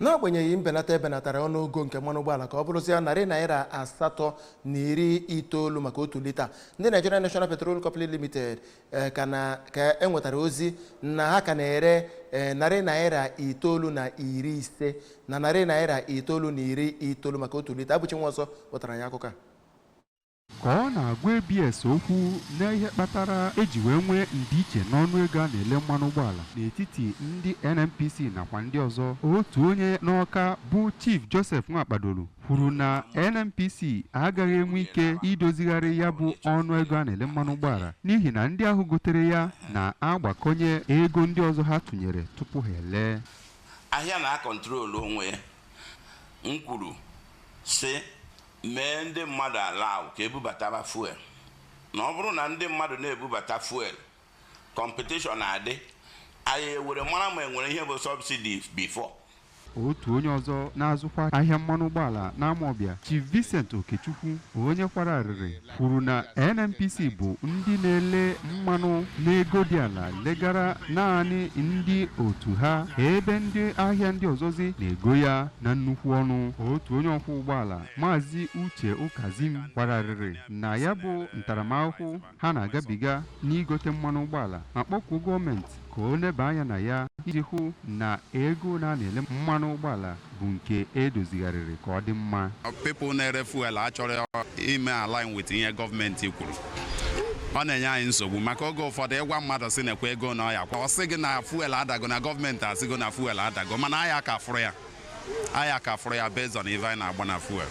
N'agbanyeghị mbenata ebenatara ọnụego nke mmanụ ụgbọala ka ọ bụrụzịa ₦890 maka otu lita, ndị Nigeria National Petroleum Company Limited ka na ka enwetara ozi na ha ka na-ere ₦950 na ₦990 maka otu lita. Abụchi nwa ọzọ wetara anyị akụkọ a. Ka ọ na-agwa ABS okwu n'ihe kpatara eji wee nwee ndịiche n'ọnụego a na-ele mmanụ ụgbọala n'etiti ndị NNPC nakwa ndị ọzọ, otu onye n'Ọka bụ Chief Joseph Nwakpadolu kwuru na NNPC agaghị enwe ike idozigharị ya bụ ọnụego a na-ele mmanụ ụgbọala, n'ihi na ndị ahụ gotere ya na-agbakọnye ego ndị ọzọ ha tụnyere tupu ha elee. Ahịa na-acontrol onwe ya. M kwuru si mee ndị mmadụ allow ka ebubataba fuel, na ọ bụrụ na ndị mmadụ na-ebubata fuel, competition na-adị, anyị ewere mara ma enwere ihe bụ subsidy before. Otu onye ọzọ na-azụkwa ahịa mmanụ ụgbọala n'Amawbịa, Chief Vincent Okechukwu, onye kwara arịrị, kwuru na NNPC bụ ndị na-ele mmanụ n'ego dị ala legara naanị ndị otu ha, ebe ndị ahịa ndị ọzọzi na-ego ya na nnukwu ọnụ. Otu onye ọkwọ ụgbọala, Maazị Uche Ụkazim, kwara arịrị na ya bụ ntaramahụhụ ha na-agabiga n'igote mmanụ ụgbọala, ma kpọkuo gọọmenti ka o leba anya na ya iji hụ na ego na na-ele mmanụ ụgbọala bụ nke edozigharịrị ka ọ dị mma. People na-ere fuel achọrọ ime align with ihe gọọmenti kwuru. Ọ na-enye anyị nsogbu, maka oge ụfọdụ ịgwa mmadụ sị na-ekwe ego na ọya kwa, ọ sị gị na fuel adago, na gọọmenti asịgo na fuel adago, mana anyị aka fụrụ ya, anyị aka fụrụ ya based on ife anyị na-agba na fuel.